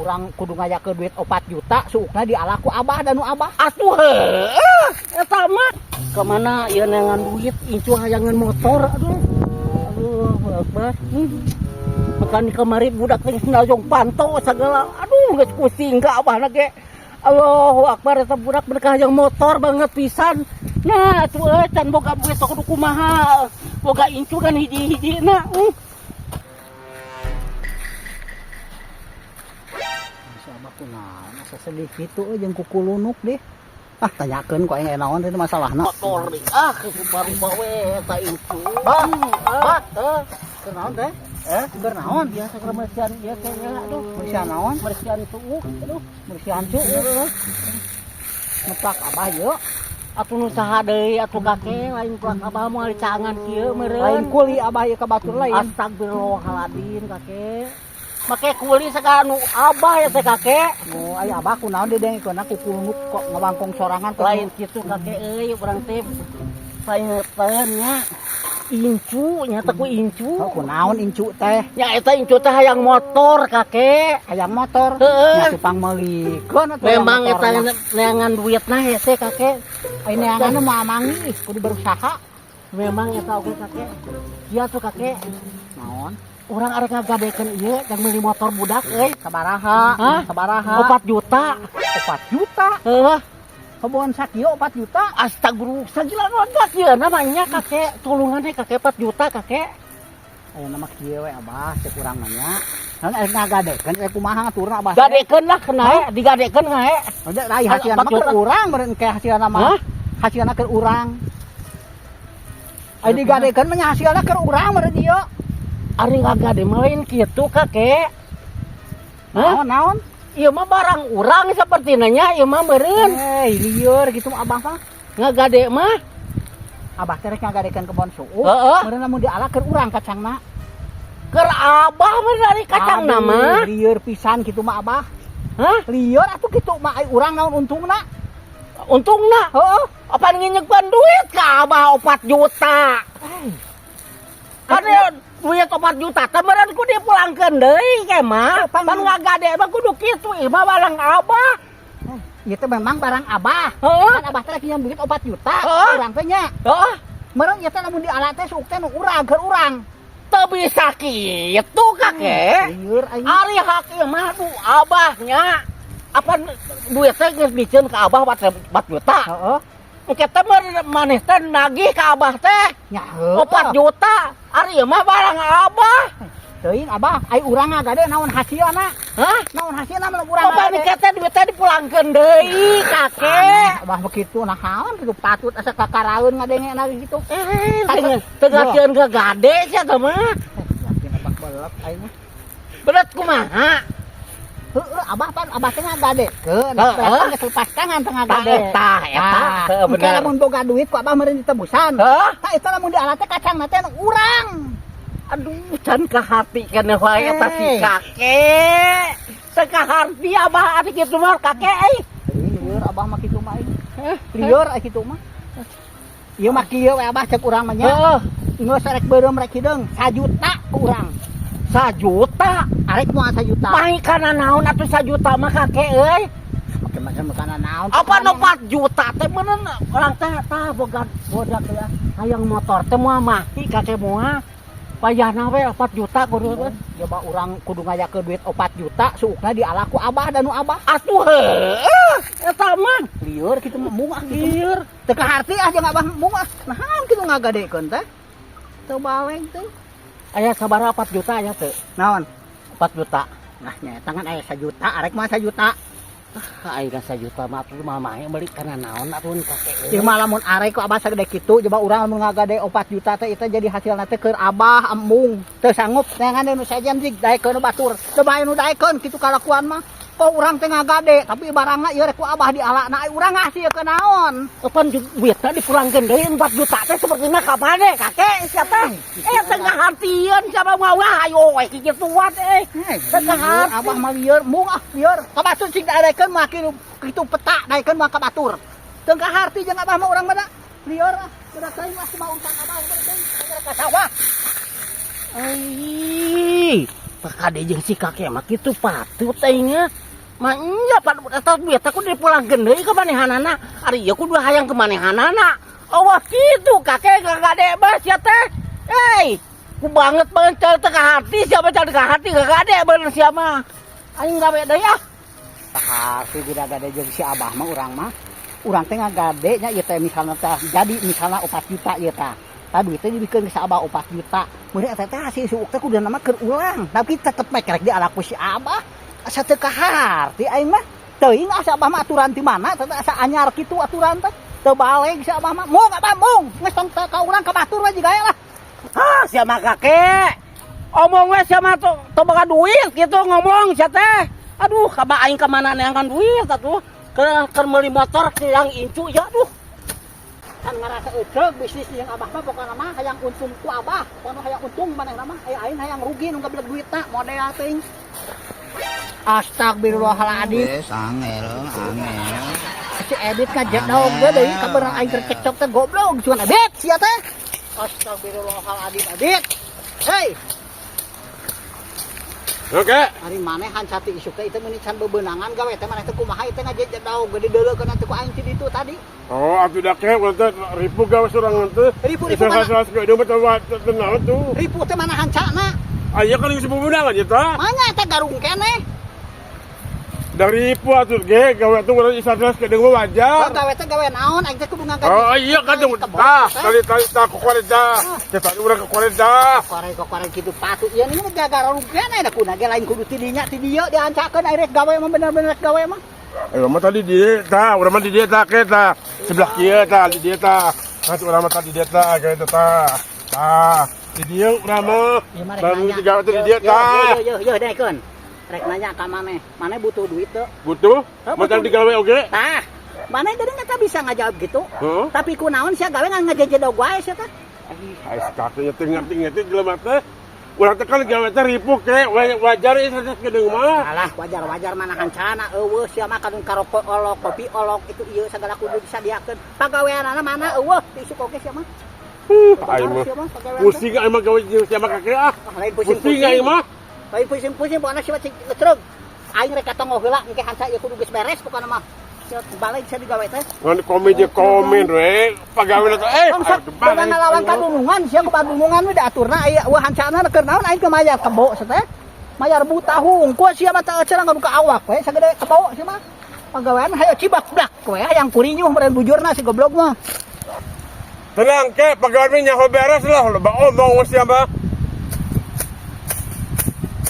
Urang kudu ngayakeun duit 4 juta suukna diala ku abah da nu abah. Atuh heueuh eta mah. Kemana ieu neangan duit incu hayangan motor, aduh. Aduh, Akbar. Makan kamari budak teh sendal panto segala. Aduh, geus pusing ka abahna ge. Allahu Akbar, eta budak berkah hayang motor banget pisan. Nah, atuh euy can boga duit kudu kumaha. Boga incu kan hiji-hijina. Si abah kunaon asa sedih kitu euy jeung kukulunuk deh. Ah, tanyakeun ku aing naon teh masalahna. Motor nih. Ah, rupa-rupa we eta incu. Bah, bah, eh. Keur naon teh? Eh, keur naon? Biasa keur mersian ieu teh ya, aduh. Mersian naon? Mersian suuk, aduh. Mersian suuk. Ngeplak abah yeuh. Atuh nu saha deui atuh kakek, lain plak abah moal dicaangan kieu meureun. Lain kuli abah ieu ka batur lain. Astagfirullahaladzim kakek. Make kuli segala nu abah ya teh kakek. Oh, aya abah kunaon didengkeunna kukulunuk kok ngawangkong sorangan kok. Lain kitu kakek euy, urang teh paingetan nya. Incu nya teh ku incu. Oh, kunaon incu teh? Nya eta incu teh hayang motor kakek. Hayang motor. Heeh. Nya tupang meulikeun atuh hayang Memang motor eta mah. neangan duitna hese kakek. Ai neangan mah mangi kudu berusaha. Memang eta oge kakek. Ieu tuh kakek. Naon? Urang arek ngagadekeun ieu jang meuli motor budak euy. Sabaraha? Hah? Sabaraha? 4 juta. 4 juta. Heuh. Kebon sakieu 4 juta. Astagfirullah, sagila rondak ieu namanya kakek. Tulungan teh kakek 4 juta kakek. Aya nama kieu we abah cek urang mah nya. Naon arek ngagadekeun rek kumaha ngaturna abah teh? Gadekeun lah kenae, digadekeun ngae. Udah rai hasilna mah keur urang meureun ke hasilna mah. Hah? Hasilna keur urang. Ai digadekeun mah nya hasilna keur urang meureun ieu. Ari ngagade mah lain kitu kakek. Hah? Naon naon? Ieu mah barang urang sapertina nya ieu mah meureun. Eh, lieur gitu abah mah. Ngagade mah. Abah teh rek ngagadekeun kebon suuk. Heeh. Meureun lamun diala keur urang kacangna. Keur abah mah dari kacangna Aduh, mah. Lieur pisan kitu mah abah. Hah? Lieur atuh kitu mah ai urang naon untungna? Untungna. Heeh. Apa nginjekkeun duit ka abah 4 juta? Kan duit 4 juta teh meureun ku dipulangkeun deui ke mah. Pan Pan ngagade mah kudu kitu ieu mah barang abah. Ieu teh memang barang abah. Heeh. Kan abah teh rek nginjem duit 4 juta. Heeh. Urang teh nya. Heeh. Meureun ieu teh lamun diala teh suuk teh nu urang keur urang. Teu bisa kitu kakek. Lieur aing. Ari hak ieu mah du abahnya. Apa duit teh geus diceun ka abah 4 juta. Heeh. Engke teh maneh teh nagih ka abah teh Nya heueuh. 4 juta. Ari ieu mah barang abah. Teuing abah, ai urang ngagade naon hasilna? Hah? Naon hasilna mun urang Apa ngagade? nih teh duit teh dipulangkeun deui kakek. Abah begitu nah naon kitu patut asa kakaraeun ngadengena gitu. Eh, teu ngakeun ke gade sia teh mah. Yakin abah belek aing mah. Belet kumaha? Heueuh, abah pan abah teh ngagadekeun. Heeh. Kan geus lepas tangan teh ngagade. Tah eta, heueuh Engke bener. lamun boga duit ku abah meureun ditebusan. Heuh? Tah eta lamun diala teh kacangna teh nu urang. Aduh, can kaharti keneh wae eta si Eh. kakek. Teu kaharti abah ari kitu mah kakek euy. Lieur abah mah kitu mah aing. Lieur ai kitu mah. Ieu mah kieu we abah cek urang mah nya. Heeh, Geus rek beureum rek hideung 1 juta ku urang. 1 juta. Arek moal 1 juta. Mahi kana naon atuh 1 juta mah kakek euy? Make-make kana naon? Apa nu 4 juta teh meureun urang teh tah boga bodak ya. Hayang motor teh moal mahi kakek moal. Payahna we 4 juta kudu we. Coba urang kudu ngayakeun duit 4 juta suukna diala ku abah da nu abah. Atuh heueuh eta mah. Lieur kitu mah mung ah kitu. Lieur. Teu kaharti ah jeung abah mung ah. Naon kitu ngagadekeun teh? Teu baleng teh. Aya sabaraha 4 juta aya teu? Naon? 4 juta. Nah nya eta kan aya 1 juta, arek mah 1 juta. Ah, aing 1 juta mah atuh mah mahe meuli kana naon atuh kakek. Ieu mah lamun arek ku abah sagede kitu, coba urang lamun ngagade 4 juta teh eta jadi hasilna teh keur abah embung. Teu sanggup neangan nu sejen jig daekeun nu batur. Teu bae nu daekeun kitu kalakuan mah. Kok urang teh ngagade, tapi barangna ieu rek ku abah dialana, ai urang ngasilkeun naon? Kapan duitna dipulangkeun deui 4 juta teh sapertina ka maneh kakek sia teh. Eh teu ngahartieun siapa mah wah ayo we kikituan eh. Teu kaharti. Abah mah lieur, mung ah lieur. Ka batur sing daekeun mah kitu kitu peta daekeun mah ka batur. Teu kaharti jeung abah mah urang mah da. Lieur ah, budak teuing mah cuma urusan abah udah teuing ka sawah. Ai. Kade jeung si kakek mah kitu patut aing nya. Mah nya pan eta duit teh kudu dipulangkeun deui ka manehanana. Ari ieu kudu hayang ke manehanana. Awas kitu kakek kade mah sia teh. Hei, ku banget banget cal teh ka hati sia mah, cal ka hati ka kade bener sia mah. Aing gawe deui ah. Tah, si gade jeung si Abah mah urang mah. Urang teh ngagade nya ieu teh, misalna teh jadi misalna 4 juta ieu tah. Tah, duit teh dibikeun ka si Abah 4 juta. Meuni eta teh hasil suuk teh kuduna mah keur ulang. Tapi tetep mah kerek dialak ku si Abah. Asa teu kaharti aing mah. Teuing asa Abah mah aturan ti mana teh, asa anyar kitu aturan teh. Teu baleg si Abah mah. Mung Abah mung. Geus tong ka urang, ka batur we jiga lah. Ah, sia mah kakek. Omong we sia mah tuh teu boga duit gitu ngomong sia teh. Aduh, kaba aing ka mana neangan duit atuh. Ke meuli motor yang incu ya aduh. Kan ngarasa euceug bisnis jeung Abah mah, pokona mah hayang untung ku Abah. Pokona hayang untung manehna mah, aya aing hayang rugi nu gablek duitna model teuing. Astagfirullahaladzim. Wes angel, angel. Si Ebit ngajedog ge deui kabeurang aing keur cekcok teh, goblok cuman Ebit sia teh. Astagfirullahaladzim, Ebit. Hei, Oke. ari maneh hancati isuk teh itu meuni can bebenangan gawe teh, maneh teh kumaha ieu teh ngajedog gede deuleukeun atuh ku aing ti ditu tadi. Oh, atuh da ke urang teh ripu gawe sorangan teh. Ripu-ripu mana? Salah ke dia mah tenang tuh. Ripu teh mana hancana? Aya kan geus bebenangan ya tah. Manya eta garung keneh. Dari ripu atuh ge gawe tuh urang isa ke deung Oh, wajar. gawe teh gawe naon aing teh kudu ngagaji. Oh iya kan tuh. Tah, tadi tadi tah kokore tah. Teh tadi urang kokore tah. Korek korek kitu patut ieu ini mah garung keneh da kuna ge lain kudu ti dinya ti dieu dihancakeun aing rek gawe mah, bener-bener rek gawe mah. Eh, mah tadi dia tah, urang mah di dia tah ke tah. Sebelah kieu tah, di dia tah. Kan urang mah tadi dia tah, gawe tah. Tah, di dia urang mah. Ieu mah rek Baru nanya. digawe teh di dia tah. Yo yo yo daekeun. Rek nanya ka maneh. Maneh butuh duit teu? Butuh? Oh, Mau butuh. digawe oge? Tah, maneh jadi nggak bisa ngajawab gitu. Heeh. Tapi kunaon sia gawe ngan ngajejedog wae sia teh? Ai sakatnya teh ngerti-ngerti jelema teh. Urang teh kan gawe teh ripuh ke wajar ieu sanes geudeung mah. Alah, wajar-wajar mana hancana eueuh sia mah kadung karokok olok, kopi olok itu ieu segala kudu disadiakeun. Pagaweanana mana eueuh ti isuk oge sia mah. Aing mah Sia mah pagawean teh. pusing aing mah gawe jeung sia mah kakek ah. Ah, lain Pusing pusing-pusing. aing mah. Lain pusing-pusing pokona sia mah cik ngetreg. Aing rek katongoh heula engke hanca ieu kudu geus beres pokona mah. Sia balik sia digawe teh. Ngan komen je komen we pagawe teh eh. Tong sok coba ngalawan kadunungan sia, ku padunungan we diaturna aya eueuh hancana keur naon aing ke mayar kebo sia teh. Mayar buta hungkul sia mah teu cenah ngabuka awak we sagede kebo sia mah. Pagawean hayo cibak blak we hayang kurinyuh meureun bujurna si goblok mah. Tenang ke pagawe mah nyaho beres lah, loba omong sia mah.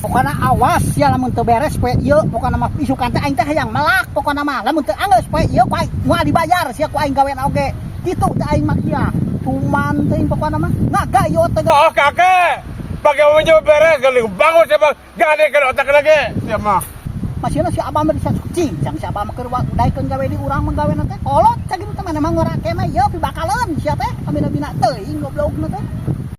Pokona awas ya lamun teu beres poe ieu, pokona mah isukan teh aing teh hayang melak, pokona mah lamun teu anggeus poe ieu ku aing moal dibayar sia ku aing gawean oge. Kitu teh aing mah sia. Cuman teuing pokona mah ngagayo teh. Oh kakek, pagawe mah nyaho beres kali bangun sia mah gade ke otak lagi sia mah. Masihna si Abah mah bisa cincang si Abah mah keur daekeun gawe di urang mah gawean teh. Kolot sakitu teh mana mah ngora keneh ieu pibakaleun sia teh kabina-bina teuing goblokna teh.